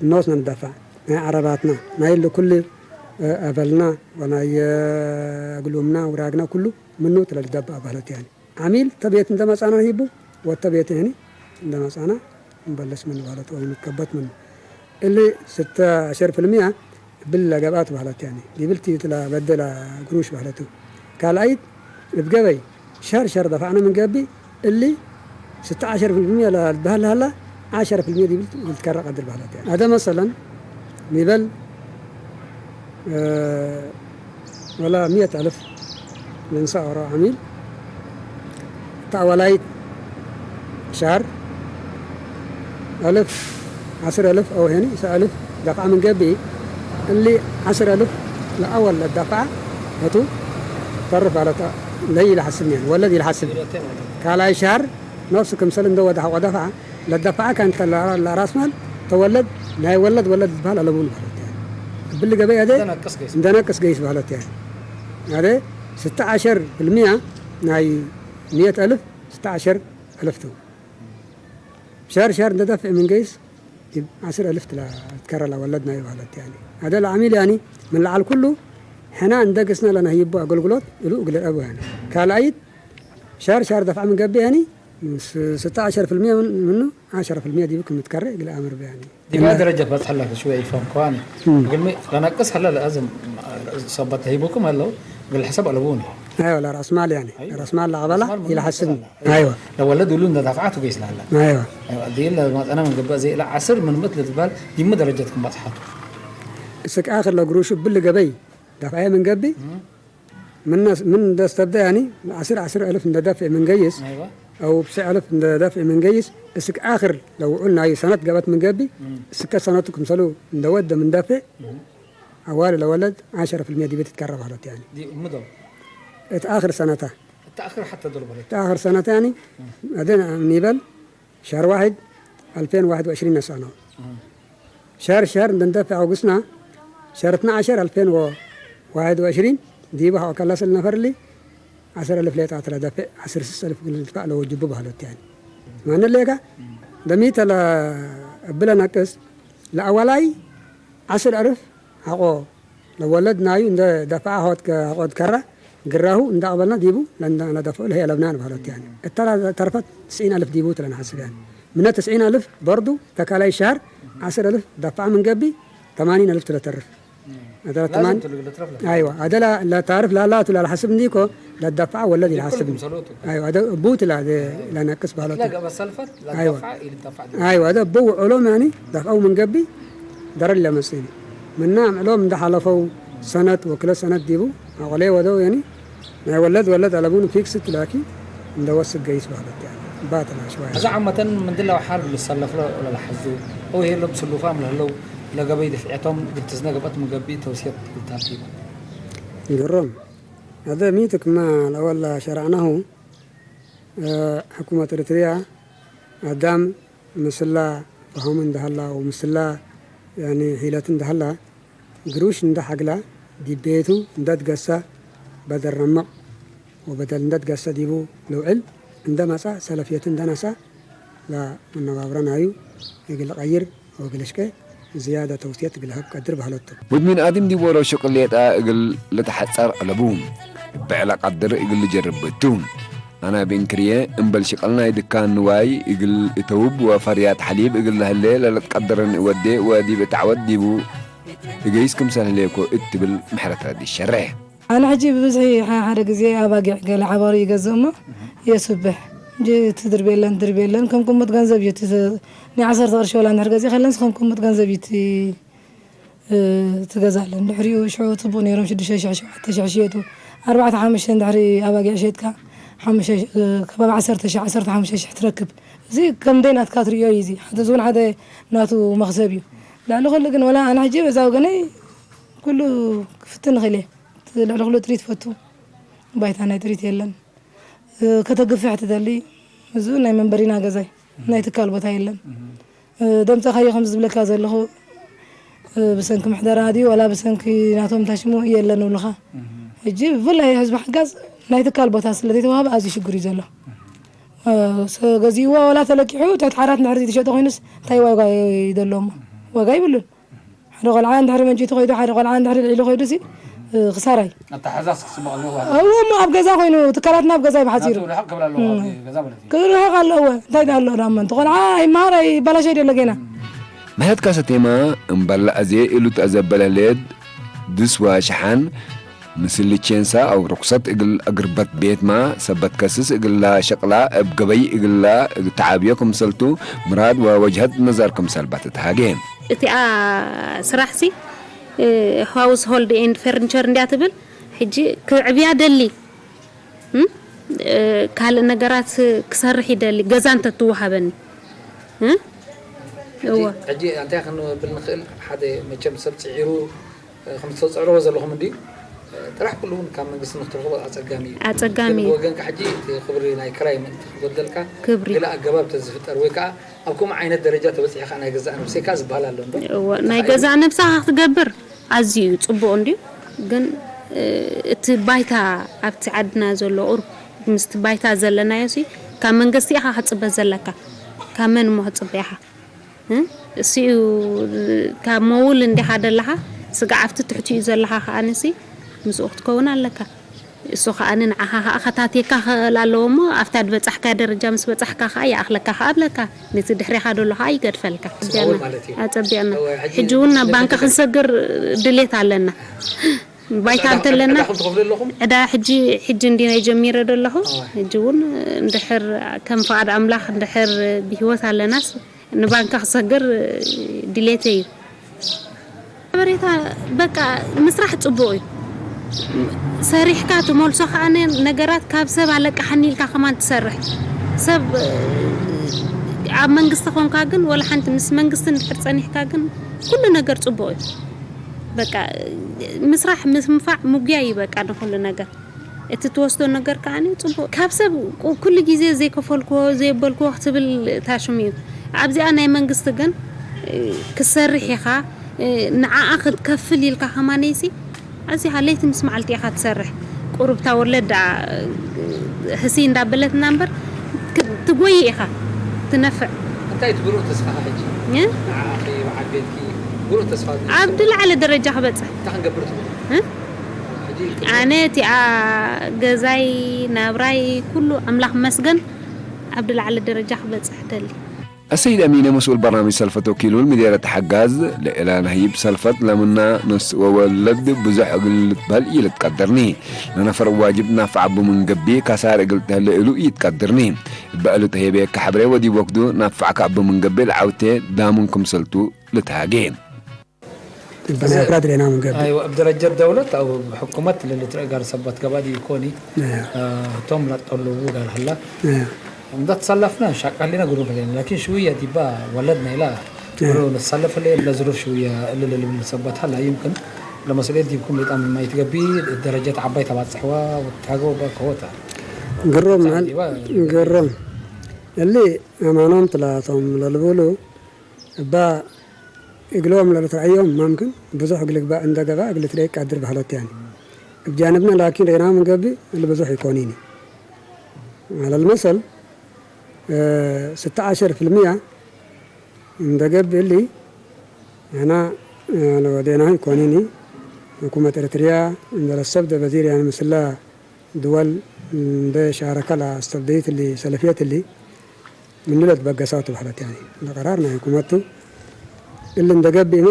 ንወስነ ንደፋዕ ናይ ዓረባትና ናይ ለኩል ኣበልና ወናይ ግሉምና ውራግና ኩሉ ምኑ ትለልደባ ባህለት ያኒ። ዓሚል ተቤት እንደ መጻና ሂቡ ወተቤት ይህኒ እንደ መጻና እንበለስ ምን ባህለት ወይ ንትከበት ምን እሊ ስተ ሸር ፍልሚያ ብል ለገብኣት ባህለት ያኒ ዲብልቲ ትላ በደላ ግሩሽ ባህለቱ ካልኣይት እብ ገበይ ሸር ሸር ደፋዕነ ምን ገቢ እሊ ስተ ዓሸር ፍልሚያ ለበሃል ሃላ ዓሸር ፍልሚያ ዲብል ልትከረ ቀድር ባህለት ያኒ ኣደ መሰለን ኒበል ወላ ሚየት ኣልፍ ልንሳ ኦሮ ዓሚል እታ ኣወላይት ሻር ኣልፍ ዓስር ኣልፍ ኣው ሄኒ ሰ ኣልፍ ደፍዓ ምን ገቢ እሊ ዓስር ኣልፍ ለኣወል ለዳፍዓ እቱ ተርፍ ኣለታ ለይ ይልሓስብ ኒያን ወለድ ይልሓስብ ካልኣይ ሻር ነፍሱ ክምሰል እንደ ወደ ሓቆ ደፍዓ ለደፋዓ ካን ለራስ ማል ተወለድ ናይ ወለድ ወለድ ዝበሃል ኣለቡን ማለት እብሊ ገበይ ኣደ እንደነቅስ ገይስ ማለት ኣደ ስተ ዓሸር ብልሚያ ናይ ሚየት ኣልፍ ስተ ዓሸር ኣልፍቱ ሸር ሸር እንደ ደፍዕ ምን ገይስ ዓስር ኣልፍ ትከረላ ወለድ ናይ ማለት ያኒ ኣደ ለዓሚል ያኒ ምን ለዓል ኩሉ ሕና እንደ ገስና ለናህይቦ ኣገልግሎት እሉ እግለ ረቡ ያኒ ካልኣይት ሸር ሸር ደፍዓ ምን ገበ ያኒ ስተ ዓሸር ፍልሚያ ምኑ ዓሸር ፍልሚያ ዲቡ ክምትከረ እግለ ኣምር በያኒ ዲባ ደረጃ ባጽሐላ ሽወ ይፈም ከዋኒ እም። ግልሚ ለናቅስ ሀላ ለአዝም ሰበት ተሂቡኩም አለው ግል ሕሰብ ኣለቡን እዩ። ኣይወ ለራስ ማል ያኒ ራስ ማል ለቀበላ ይልሓስብ ኣይወ ለወለድ ሁሉ እንደ ዳፍዓት ወይስ ላላ ኣይወ ዲል ለማጠና ምን ገበ ዘይ ላ ዓስር ምን ምት ልትባል ዲሙ ደረጃት ክምባጽሓቱ እስክ ኣክር ለግሩሹ ብል ገበይ ዳፍዓየ ምን ገቢ ምን ደስተብደ ያኒ ዓስር ዓስር ኣልፍ እንደ ደፍዕ ምን ገይስ ኣይዋ ኣው ብስዕ ኣልፍ እንደ ደፍዕ ምን ገይስ እስክ ኣክር ለውዑል ናዩ ሰነት ገበት ምን ገቢ እስከ ሰነቱ ክምሰሉ እንደ ወደ ምን ደፍዕ ኣዋል ለወለድ ዓሸረ ፍልሚያ ዲቤት ትቀረብ ሃለት ያኒ ዲ እምዶ እቲ ኣክር ሰነታ እቲ ኣክር ሓተ ዶል በለት እቲ ኣክር ሰነታ ያኒ ኣደን ኒበል ሸር ዋሕድ ኣልፌን ዋሕድ ወዕሽሪን ነሳኖ ሸር ሸር እንደንደፍዕ ኣውግስና ሸርትና ዓሸር ኣልፌን ወ ዋሕድ ወዕሽሪን ዲቡ ሃው ከላስል ነፈርሊ ዓሰር ኣልፍ ሌጣ ትለደፍዕ ዓሰር ስስ ኣልፍ ግልድፋዕ ለወጅቡ ባህሎት ያኒ ማነ ሌጋ ደሚተ ለእብለ ነቅስ ለኣዋላይ ዓስር ኣርፍ ሓቆ ለወለድ ናዩ እንደ ደፍዓ ሆት ከ-፣ ሆት ከራ ግራሁ እንደ ኣቕበልና ዲቡ ለእንደ-፣ ለደፍዑ ለሄ ለብናን ባህሎት ያኒ እታ ተርፈት ትስዒን ኣልፍ ዲቡ ትለና ሓስብ ያኒ ምነ ትስዒን ኣልፍ በርዱ ተካላይ ሻር ዓስር ኣልፍ ደፍዓ ምን ገቢ ተማኒን ኣልፍ ትለተርፍ ኣደላ ተማን ላዝም ትልግ ልትረፍ ለ- ኣይዋ ኣደላ ለታርፍ ላላቱ ላልሓስብ እንዲኮ ለደፍዓ ወለድ ይልሓስብ ይኩልኩም ሰሎቱ ኣይዋ ኣደ ቡት ላ ለነቅስ ባህሎት لا قبل سلفت لا أيوة. دفع إلى دفع دي. ኣይዋ ኣደ ብው ዑሎም ያኒ ደፍዐው ምን ገቢ ደረድ ለመጽእኒ ምና ምዕሎም እንዳሓለፈው ሰነት ወክለ ሰነት ዲቡ ኣቆሌ ወደው ያኒ ናይ ወለድ ወለድ ኣለቡን ፊክስት ላኪ እንደ ወስድ ገይስ ባህለት ያኒ ባተላ ሽዋያ እዛ ዓመተን ምንድላ ሓር ልሰለፍ ሎ ለላሓዙ او هي لب سلوفام لهلو ለገበይ ድፍዐቶም ግልትዝነ ገብአት ምገቢ ተውስየት ግልታት ዲባ ግሮም ኣደ ሚትክማ ለወላ ሸራዕናሁ ሕኩመት ኤርትርያ ኣዳም ምስላ ፈሃሙ እንዳሃላ ወምስላ ያኒ ሒለት እንዳሃላ ግሩሽ እንዳ ሓግላ ዲቤቱ እንዳትገሳ በደረመቕ ወበደል እንዳትገሳ ዲቡ ልውዕል እንደመጻ ሰለፍየት እንደነሳ ለመነባብረናዩ እግል ቀይር ወግልሽቀ ዝያዳ ተውስየት እግል ሀብ ቀድር ባህለቱ። ውድሚን ኣድም ዲቦሮ ሽቅሌጣ እግል ልትሓጸር ዕለቡ። ብዕላ ቀድር እግል ልጀርብ እቱ። ኣና ቤንክርየ እምበል ሽቀል ናይ ድካን ንዋይ እግል እተውብ ወፈርያት ሓሊብ እግል ለህለ ለልትቀድርን እወዴ ወዲብ እትዓወት ዲቡ እገይስ ክምሰል ህሌኮ እትብል ምሕረት ረዲ ሸረ። ኣነ ሕጂ ብብዝሒ ሓ-፣ ሓደ ግዜ ኣባጊዕ ገለ ሓባሩ ይገዝእ እሞ የስብሕ። እንጂ እቲ ድርቤለን ድርቤለን ከም ቅሙጥ ገንዘብ እዩ። እቲ ናይ ዓሰርተ ቅርሺ ወላ እንድሕር ገዚእ ከለንስ ከም ቅሙጥ ገንዘብ እዩ እቲ፣ እ፣ ትገዛለን። ድሕሪኡ ሽዑ ጽቡቕ ነይሮም ሽዱሽተ ሽሕ፣ ሸውዓተ ሽሕ ሽየጡ። ኣርባዕተ ሓሙሽተ እንድሕሪ ኣባጊዕ ሸጥካ፣ ሓሙሽተ፣ እ፣ ከባቢ ዓሰርተ ሽሕ፣ ዓሰርተ ሓሙሽተ ሽሕ ትረክብ። እዚ ከም ደይ ናትካ ትርእዮ እዩ። እዚ ሓደ፣ እዚ እውን ሓደ ናቱ መኽሰብ እዩ። ልዕሊ ኩሉ ግን ወላ ኣነ ሕጂ በዛ ወገነይ ኩሉ ክፍትን እኽእል እየ። እቲ ልዕሊ ኩሉ ጥሪት ፈቱ። ባይታ ናይ ጥሪት የለን። እ፣ ከተግፍሕ ትደሊ፣ እዚ ናይ መንበሪና ገዛይ፣ ናይ ትካል ቦታ የለን። እ፣ ደምፀኻዮ ከም ዝብለካ ዘለኹ፣ እ፣ ብሰንኪ ምሕደራ ድዩ ዋላ ብሰንኪ ናቶም ታሽሙ የለን ይብሉኻ። ሕጂ ብፍላይ ህዝቢ ሓጋዝ ናይ ትካል ቦታ ስለ ዘይተዋህበ ኣዝዩ ሽግር እዩ ዘሎ። እ፣ ሰ-፣ ገዚእዎ ዋላ ተለቂሑ ትሕቲ ዓራት እንድሕር ዘይተሸጠ ኮይኑስ እንታይ ዋጋ ይደሎ እሞ? ዋጋ ይብሉን። ሓደ ቆልዓ እንድሕሪ መንጭቱ ከይዱ፣ ሓደ ቆልዓ እንድሕሪ ልዒሉ ከይዱ ሲ፣ እ፣ ክሳራይ። ኣተሓሕዛስ ክጽበቕ ኣለዎ ማለት እዩ። እዎ፣ እሞ ኣብ ገዛ ኮይኑ፣ ትካላትና ኣብ ገዛ እዩ ብሓጺሩ። ናቱ ርሕቕ ክብል ኣለዎ፣ እም። ካብቲ ገዛ ማለት እዩ። ክርሕቕ ኣለዎ። እንታይ ደኣ ኣሎ ደኣ እሞ፣ እቲ ቆልዓ ኣይመሃር ኣይበላሸ ደሎ ጌና። መሐት ካሰቴማ እምበላ ኣዜ ኢሉ ተዘበለ ሌድ ድስዋ ሸሓን፣ ምስል ቼንሳ ኣው ርኩሰት እግል እግርበት ቤትማ፣ ሰበት ከስስ እግላ ሸቕላ እብ ገበይ እግላ እግተዓብዮ ክምሰልቱ፣ ምራድ ወወጅሀት ነዛር ክምሰል ባትትሃጌ። እቲኣ ስራሕሲ፣ እ፣ ሃውስ ሆልድ ኤንድ ፈርኒቸር እንድያ ትብል፣ ሕጂ ክዕብያ ደሊ፣ እም? እ፣ ካልእ ነገራት ክሰርሕ ይደሊ፣ ገዛ እንተትወሃበኒ። እ? ሕጂ፣ እወ። ሕጂ እንታይ ክንብል ንኽእል? ሓደ መቸም ሰብ ጽዒሩ፣ እ፣ ከም ዝተጸዕርዎ ዘለኹም እንድዩ። እ፣ ጥራሕ ኩሉ እውን ካብ መንግስቲ ንክትረኽቦ ኣጸጋሚ እዩ። ኣጸጋሚ ግን እዩ። ብወገንካ ሕጂ እቲ ክብሪ ናይ ክራይ ምእንቲ ክጎድለልካ ክብሪ። ገለ ኣገባብ ተዝፍጠር ወይ ከዓ ኣብ ከምኡ ዓይነት ደረጃ ተበጺሕካ ናይ ገዛእ ነብሰይካ ዝበሃል ኣሎ እንዶ? እወ፣ ናይ እንታይ ገዛእ ነብስኻ ክትገብር ኣዝዩ እዩ ጽቡቕ እንድዩ። ግን፣ እ፣ እቲ ባይታ ኣብቲ ዓድና ዘሎ ቁሩብ ምስቲ ባይታ ዘለናዮ ሲ ካብ መንግስቲ ኢኻ ክትጽበ ዘለካ። ካብ መን እሞ ክትጽበ ኢኻ? እ? እሱ እዩ ካብ መውል እንዲኻ ደለኻ፣ ስጋዕ ኣብቲ ትሕቲኡ ዘለኻ ከኣ ንሲ ምስኡ ክትከውን ኣለካ። እሱ ከኣ ንዓኻ ከኣ ከታቴካ ክኽእል ኣለዎ እሞ፣ ኣብታ ዝበጻሕካ ደረጃ ምስ በጻሕካ ከኣ ይኣኽለካ ከኣ እብለካ። ነቲ ድሕሬኻ ደሎ ከኣ ይገድፈልካ። ጽቡቕ ኣጸቢቕና። ማለት እዩ። ኣጸቢቕና። እወ፣ ሕጂ ሕጂ እውን ናብ ስለ ባንክ ዝገደደ። ክንሰግር ድሌት ኣለና። ባይታ ዕዳ፣ እንተለና፣ ዕዳ ከም ትኸፍሉ ኣለኹም? ዕዳ ሕጂ፣ ሕጂ እንዲና ጀሚረ ደለኹ። እወ። ሕጂ እውን እንድሕር ከም ፍቓድ ኣምላኽ እንድሕር ብህይወት ኣለናስ፣ ንባንክ ክሰግር ድሌተይ እዩ። ሓበሬታ በቃ ምስራሕ ጽቡቕ እዩ። ሰሪሕካ ትመልሶ ከኣ ነ-፣ ነገራት ካብ ሰብ ኣለቃሓኒ ኢልካ ከማን ትሰርሕ። ሰብ ኣብ መንግስቲ ኾንካ ግን ወላ ሓንቲ ምስ መንግስቲ እንድሕር ጸኒሕካ ግን ኩሉ ነገር ጽቡቕ እዩ። በቃ ምስራሕ ምስንፋዕ ምጉያይ እዩ በቃ ንኹሉ ነገር። እቲ ትወስዶ ነገር ከኣ ጽቡቕ። ካብ ሰብ ቁ-፣ ኩሉ ግዜ ዘይከፈልክዎ፣ ዘየበልክዎ ክትብል ታሽሙ እዩ። ኣብዚኣ ናይ መንግስቲ ግን፣ እ፣ ክትሰርሕ ኢኻ፣ እ፣ ንዓኣ ክትከፍል ኢልካ ከማነይሲ፣ ኣብዚኣ ለይቲ ምስ መዓልቲ ኢኻ ትሰርሕ። ቁሩብታ ወለድ ደኣ፣ እ፣ ህስይ እንዳበለትና እምበር፣ ክ-፣ ትጎይ ኢኻ፣ ትነፍዕ። እንታይ እቲ ብሩህ ተስፋኻ ሕጂ? እ? ንዓኣኺ፣ በዓል ቤትኪ፣ ብሩህ ተስፋ ኣብ ዝብል ዝላዓለ ደረጃ ክበጽሕ። እንታይ ክንገብር ትብሉ? እ? ሕጂ ኣነ እቲኣ ገዛይ፣ ናብራይ፣ ኩሉ ኣምላኽ መስገን ኣብ ዝላዓለ ደረጃ ክበጽሕ ደሊ። ኣሰይድ ኣሚነ መስኡል በርናምጅ ሰልፈት ወኪሉል ምዴረት ሓጋዝ ለኤላ ነህይብ ሰልፈት ለምና ነስ ወወለድ ብዙሕ እግል ልትበህል ኢልትቀደርኒ። ለነፈር ዋጅብ ናፍዓ ቡምንገቢ ካሳር እግል ተህለ እሉ ኢትቀድርኒ። በእሉ ተሄቤ ካሕብሬ ወዲ ወክዱ ናፍዓ ካብ ቡምንገቢ ለዓውቴ ዳሙን ክምሰልቱ ልትሃጌ። በናፍራ ድሌና ምንገቢ። ኣይወ፣ ኣብ ደረጃ ደውለት ኣብ ሕኩመት ለልትረእ ጋር ሰባት ገባዲ ይኮኒ። እያ። እ፣ እቶም ላጠለቡ ጋር ሀላ። እያ። እንዳተሳለፍና ሻቃሊና ጉሩብ ለን። ላኪን ሽውያ ዲባ ወለድና ኢላ። እያ። ጉሩ ንሳለፍ ለ ለዝሩፍ ሽውያ እልል ልብል ሰባት ሀላ። ይምክን ለመስኡልየት ዲብኩም በጣም ማይትገቢ ደረጃ ተዓባይ ተባጽሕዋ ወታገው በከወታ። ግሮም ተሳዲባ። ግሮም። እሊ ኣማኖም ትላቶም ለልብሉ እባ እግሎም ለልትረአዮም ማምክን ብዙሕ እግል ግባእ እንደገባ እግል ትደይ ቃድር ባህሎት ያኒ። እብ ጃንብና ላኪን ሬና ምንገብእ እሊ ብዙሕ ይኮኒኒ። على المثل እ፣ ስተዓሸር ፍልምያ እንደገብእ እሊ ሕና፣ እ፣ ለወዴናሁ ይኮኒኒ። ሕኩመት ኤርትርያ እንደለሰብ ደበዚር ያኒ ምስላ ድወል እንደ ሻረከ ላስተብደይት እሊ ሰለፍየት እሊ ምንለት በገሳው ትባህለት ያኒ። ለቀራር ናይ ሕኩመቱ እሊ እንደገብእማ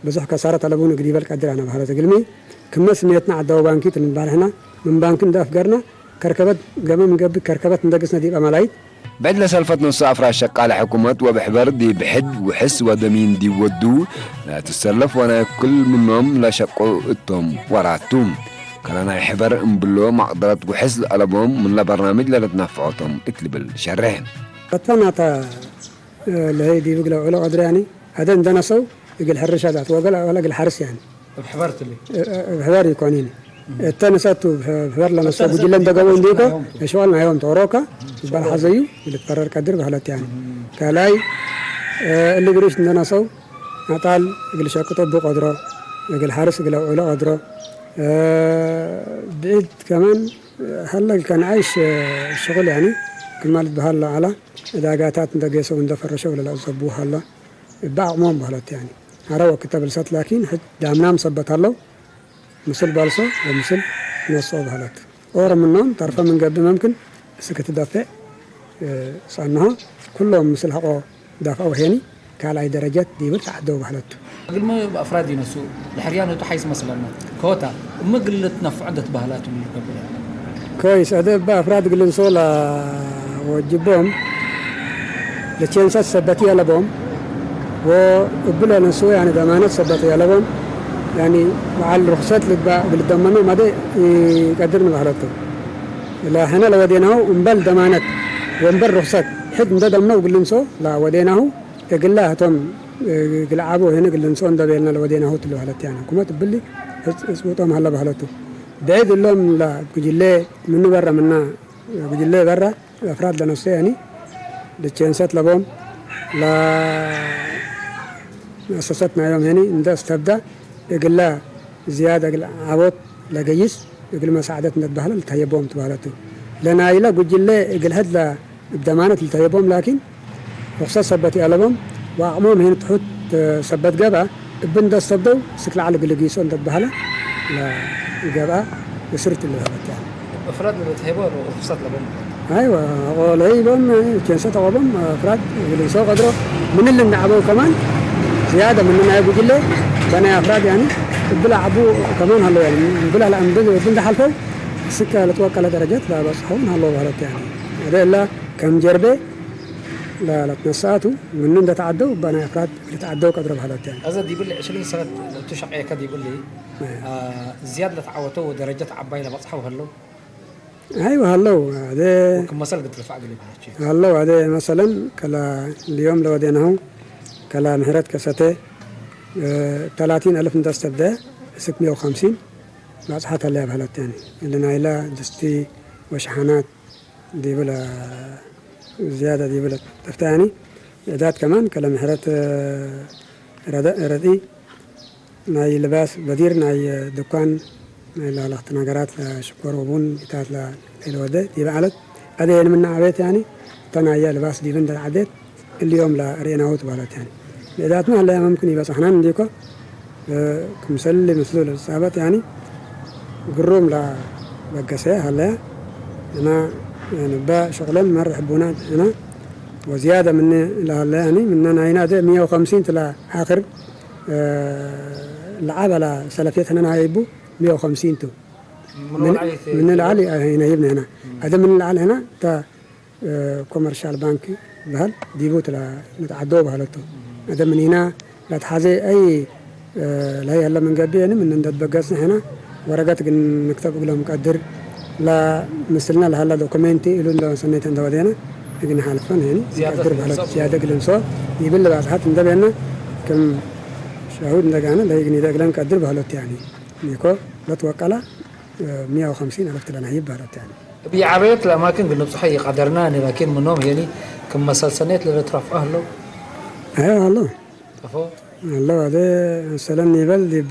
ብዙሕ ከሳረት ኣለቡን እግል ይበል ቀድር ኣነ ባህለት እግልሚ ክመ ስሜትና ዓዳዊ ባንኪ ትንባል ሕና ምን ባንኪ እንደ ኣፍገርና ከርከበት ገመ ምንገብእ ከርከበት እንደግስነ ዲብ ኣማላይት ብዕድ ለሰልፈት ነሱ ኣፍራሽ ሸቃለ ሕኩመት ወብሕበር ዲብ ሕድ ውሕስ ወደሚን ዲብ ወዱ ለትሰለፍ ወናይ ኩል ምኖም ለሸቁ እቶም ወራቱ። ከለ ናይ ሕበር እምብሎ ማቅደረት ውሕስ ለአለቦም ምን ለበርናምጅ ለለትናፍዖቶም እት ልብል ሸርሕ። ቀጥታ ናታ ለሀይ ዲብ እግለ ውዕሎ ቀድር ያኒ፣ ሀደ እንደነሰው እግል ሕርሻ ዛት ወገል ወላ እግል ሓርስ ያኒ። እብ ሕበር ትሊ። እብ ሕበር ይኮኒን። እተ ነሰቱ ብሕበር ለነሰው እተ ነሰቱ ጉጅለ እንደገቡ እንዲኮ፣ ናዮም። እሸዋል ናዮም ተወሮካ፣ ይበል ሓዘዩ፣ ይልትፈረር ቀድር ባህለት ያኒ። ካልኣይ፣ እሊ ግሪሽ እንደነሰው፣ ናጣል እግል ሸቅጦ ብቆድሮ፣ እግል ሓርስ እግለ ውዕሎ ቀድሮ፣ ብዒድ ከማን ሀለ ከነዓይሽ ሽቁል ያኒ፣ ክማል በሃል ለዓላ፣ ዕዳጋታት እንደገሰው እንደፈረሸው ለለዘቡ ሀላ፣ እባ ኣቅሞም ባህለት ያኒ። ሀረ ወክተ ብልሰት ላኪን፣ ሕድ ዳምናም ሰበት ሀለው፣ ምስል ባልሶ ወምስል ነስኦ ባህለት። ኦሮ ምኖም ተርፈ ምን ገብእ መምክን እስክ ትደፍዕ፣ እ፣ ጸንሆ ኩሎም ምስል ሐቆ ዳፍዐው ሄኒ ካልኣይ ደረጀት ዲብል ተዓደው ባህለቱ። ግልሚ ብኣፍራድ ይነሱ፣ ድሕርያ ነቱ ሓይስ መስለና። ከወታ፣ እሚ ግልት ነፍዖ እንደት ባህላት ይብሉ ከብለ። ኮይስ፣ እደ እባ ኣፍራድ ግልንሶ ለወጅቦም፣ ለቼንሰት ሰበት የለቦም፣ ወእብለ ነሱ፣ ያኒ፣ ደማነት ሰበት የለቦም፣ ያኒ፣ በዓል ርኽሰት ልግባ ግልደመኖ ማደ ይቀድር ንባህለቱ። ለሐነ ለወዴናሁ እምበል ደማነት ወእምበል ርኽሰት ሕድ እንደ ደምነው ግልንሶ ለወዴናሁ እግላ ህቶም እግል ዓቦ ሄነ ግልንሶ እንደ ቤልና ለወዴናሁ ትሉ ህለት ያነ። ኩመት እብሊ ህጽ-፣ ህጽውጦም ሀለ ባህለቱ። ብዕድ እሎም ለጉጅሌ ምኑ በረ ምና ጉጅሌ በረ አፍራድ ለነፍሰ ያኒ ልቼንሰት ለቦም ለ-፣ መሰሰት ናዮም ሄኒ እንደ እስተብዳ እግላ ዝያድ እግል ዓቦት ለገይስ እግል መሳዕደት እንደትባህለ ልተህየቦም ትባህለቱ። ለናይለ ጉጅለ እግል ሕድ ለ-፣ እብ ደማነት ልተህየቦም ላኪን ርኽሰት ሰበት ይአለቦም ወአቅሞም ሄን ትሑት ሰበት ገብአ እብ እንደ እስተብደው ስክ ለዓል እግል ገይሶ እንደትባህለ ለገብአ እስርት ልበለት ያኒ። እፍራድ ለተሄቦ ርኽሰት ለቦም። ኣይወ፣ ለይቦም፣ ኬንሰ ተቆቦም፣ እፍራድ፣ ግልንሶ ቀድሮ፣ ምን ልንዓበው ከማን፣ ዝያደ ምን ናይ ጉጅለ፣ በናይ አፍራድ ያኒ፣ እብል ዓቡ ከማን ሃሎ ያኒ፣ እብል አላ እምብል፣ እብል ዳሓልፈው፣ እስከ ለትወቀለ ደረጀት ለበጽሐውን ሃሎ ባህለት ያኒ። ወደ እላ ከም ጀርቤ፣ ለ-፣ ለትነሳቱ፣ ምን እንደተዓደው፣ በናይ አፍራድ ለተዓደው ቀድሮ ባህለት ያኒ። አዘ ዲብል ዕሽርን ሰነት እቱ ሸቀየከ ዲብል፣ አ፣ ዝያድ ለተዓወተው ደረጀት ዓባይ ለበጽሐው ሃሎ። ኣይወ ሃለው፣ አደ ወክም መሰል ግትልፋዕ ግሊ ብለች። ሃለው፣ አደ መሰለን፣ ከላ ልዮም ለወዴናሁ፣ ከላ ምሕረት ከሰተ፣ እ፣ ተላቲን አልፍ እንደስተብደ፣ እስክ ሚያ ወኸምሲን፣ ባጽሓት አለያ ባህለት ያኒ። እሊ ናይላ ድስቲ ወሸሓናት ዲብለ ዝያደ ዲብለ ተፍታ ያኒ። እዳት ከማን፣ ከለ ምሕረት፣ እ፣ ረደ-፣ ረድኢ፣ ናይ ልባስ በዲር ናይ ድኳን ናይ ላለኽቲ ነገራት ለሽኮር ወቡን ኢታት ለይለወደ ዲበ ዓለት ኣደ የንምና ኣቤት ያኒ እተናየ ልባስ ዲብን ደዓዴት እልዮም ለርእናሁ ትባለት ያኒ ብእዳትና ለያ መምክን ይበጻሕናን እንዲኮ ክምሰል ምስሉ ለጻበት ያኒ ግሩም ለበገሰ ሃለያ እና ንባ ሸቕለን መርሕ ቡና እና ወዝያደ ምን ለሃለያ ያኒ ምነ ናይና ደ ሚያ ወኸምሲን ትላ ዓኽር ለዓበላ ሰለፍየት ሕነ ናይቡ ሚያ ወኸምሲን ቱ። ምን ወልዓሊ ምን ለዓሊ ኣይነሂብነ ህና። ኣደ ምን ለዓሊ ህና እታ ኮመርሻል ባንክ በሃል ዲቡ ትላ ንትዓዶ በሃለቶ። ኣደ ምን ሂና ላትሓዘ ኣይ ላይ ያለ መንገዲ የንም እንደ በገስነ ህና ወረቀት ግን ንክተብ እግሎም ቀድር ላ ምስልና ለሃላ ዶኩሜንቲ ኢሉ እንደ ሰነይተ እንደ ወደና እግን ሓልፈን ሄኒ ዝያደ ቀድር በሃለት ዝያደ ግልምሶ ይብል ባጽሓት እንደ ቤና ከም ሻሁድ እንደጋነ ለይግን ይደግለን ቀድር በሃለት ያኒ ኒኮ ለትወቀላ ሚያ ወኸምሲን አለፍ ትለና ይባለት ያኒ እብ ዓበየት ለአማክን ግን ንብጽሖ ይቀደርና ንላኪን ምኖም ሄኒ ክም መሰል ሰነይት ለለትረፍዖ ህለው። አዎ አሎ። ጠፎ ኣለዋ፣ ኣደ ሰለኒ ይበል ዲብ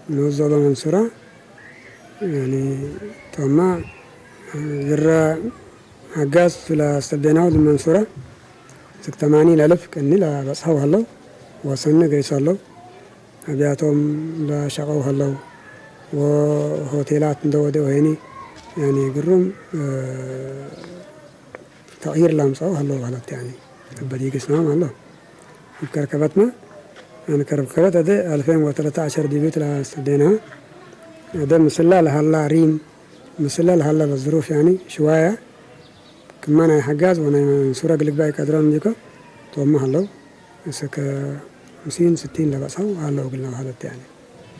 ንወዘሎ መንሱራ፣ ያኒ፣ ቶማ ዝራ ሓጋዝ ቱላ ስተቤናው መንሱራ፣ ስክተማኒ ለልፍ ቅኒ ለበጽሐው ሃለው፣ ወሰኒ ገይሶ ሃለው፣ ኣብያቶም ለሸቀው ሃለው፣ ወሆቴላት እንደወደ ወይኒ፣ ያኒ፣ ግሩም፣ እ፣ ተቕይር ላምጻኡ ሃለው ማለት፣ ያኒ፣ እበድ ይግስናም ኣሎ። እብ ከርከበትመ፣ ያኒ፣ ከርከበት ኣደ ኣልፌን ወተለተ ዓሸር ዲቢት ለስተዴና፣ ኣደ ምስላ ለሃላ ሪም፣ ምስላ ለሃላ ለዝሩፍ፣ ያኒ፣ ሽዋያ፣ ክማ ናይ ሓጋዝ ወናይ መንሱራ ግልግባይ ቀድሮም እንዲኮ፣ ቶማ ሃለው፣ እስከ ኸምሲን ስቲን ለበጽሐው ሃለው ግልና ማለት፣ ያኒ።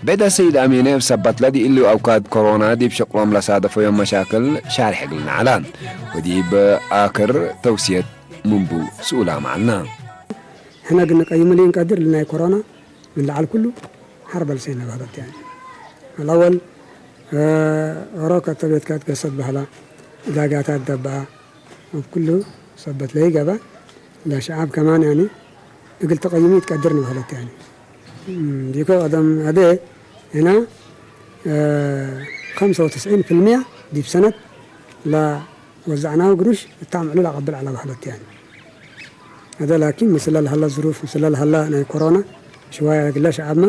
ቤዳ ሰይድ ኣሚነ እብ ሰበት ለዲእሊ ኣውካድ ኮሮና ዲብ ሸቅሎም ለሳደፈዮም መሻክል ሻርሕ እግልና ዐላ። ወዲብ ኣክር ተውስየት ምንቡ ስኡላ መዓልና። ሕነ ግን ቀይምሊ እንቀድር ልናይ ኮሮና ምን ለዓል ኩሉ ሐር በልሴነ በህለት፣ ያኒ። አልአወል፣ እ፣ ኦሮ ከተቤትካ ትገሰት በህላ፣ ዳጋታት ደበአ፣ እብ ኩሉ ሰበት ለይገባ፣ ለሸዓብ ከማን፣ ያኒ፣ እግል ተቀይሙ ይትቀድር ንበህለት፣ ያኒ። እም፣ ዲኮ ቀደም አደ፣ ህና፣ እ፣ ኸምሰ ወትስዒን ፊልሚያ ዲብ ሰነት ለወዛዕናሁ ግሩሽ እታምዕሉ ለአቀብል ዐላ በህለት፣ ያኒ። አደ ላኪን፣ ምስለ ለሀላ ዝሩፍ፣ ምስለ ለሀላ ናይ ኮሮና፣ ሽዋያ እግለ ሸዓብመ፣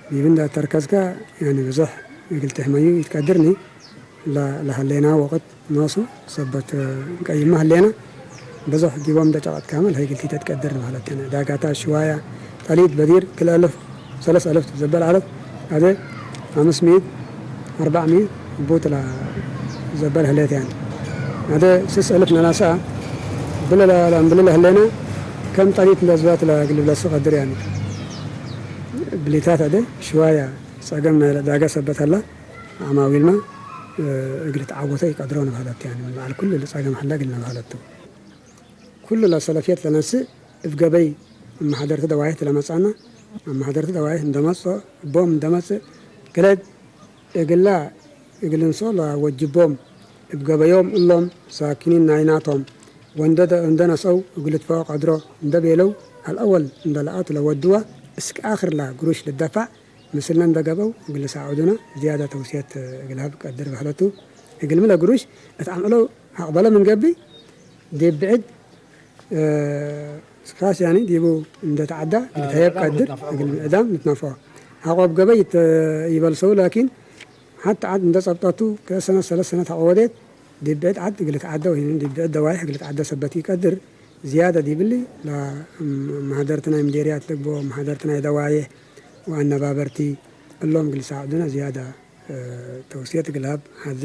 ዲብ እንደ ተርከዝከ፣ ያኒ፣ ብዙሕ እግል ትሕመዩ ይትቀድርኒ፣ ለ-፣ ለሀሌና ወቅት ኖሱ፣ ሰበት እንቀይመ ሀሌና፣ ብዙሕ ዲቦም እንደ ጨቀጥካመ፣ ለሀይ እግልቲ ተትቀድር ንበህለት፣ ያኒ፣ ዳጋታ ሽዋያ፣ ጠሊት በዲር፣ ክል አልፍ፣ ሰለስ አልፍ ትዘበል ዐለት፣ አደ፣ አምስት ሚእት አርባዕ ሚእት ቡት ለዘበል ህሌት፣ ያኒ። አደ ስስ አልፍ ነላሳ ብለ ለ-፣ ለእምብልለ ህሌነ ከም ጠሊት እንደ ዝባት ለግልብለሱ ቀድር፣ ያኒ። ብሊታት አደ ሽዋያ ጸገም ናይ ዳጋ ሰበት ሀላ አማዊልማ፣ እ፣ እግል ተዓወተ ይቀድሮ ንበህለት፣ ያኒ። ምን በዓል ኩሉ ለጸገም ሀላ እግል ንበህለቱ። ኩሉ ለሰለፍየት ለነስእ እብ ገበይ እመ ሐደርቲ ደዋይህ ለመጽአና፣ እመ ሐደርቲ ደዋይህ እንደመጽኦ፣ እቦም እንደመጽእ፣ ክለድ እግላ እግል እንሶ ለወጅቦም፣ እብ ገበዮም እሎም ሳኪኒን ናይናቶም ወንደ ደ-፣ እንደ ነስአው እግል ትፈኦ ቀድሮ እንደ ቤለው፣ አልአወል እንደ ለአቱ ለወድዋ እስክ አክር ለግሩሽ ልደፋዕ፣ ምስልነ እንደ ገብአው እግል ልሳዕዱነ ዝያደ ተውስየት እግል ሀብ ቀድር በህለቱ። እግልሚ ለግሩሽ እት አምዕሎ አቅበለ ምን ገብእ፣ ዲብ ብዕድ፣ እ፣ ስካስ ያኒ ዲቡ እንደ ተዓዳ እግል ተህየብ ቀድር እግል ምዕዳም ንትነፈዖ። ሐቆ እብ ገበይ ይተ-፣ ይበልሰው ላኪን ሐቲ ዓድ እንደ ጸብጠቱ ክልተ ሰነት ሰለስ ሰነት ሐቆ ወዴት ዲብ ብዕድ ዓድ እግል ልትዓደ ወይም ዲብ ብዕድ ደዋይሕ እግል ልትዓደ ሰበት ይቀድር። ዝያደ ዲብሊ ለመሃደርትና ምዴርያት ልግቦ መሃደርትና ደዋይሕ ወአነባበርቲ እሎም እግል ልሳዕዱነ ዝያደ፣ እ፣ ተውስየት እግል ሀብ ሐዜ።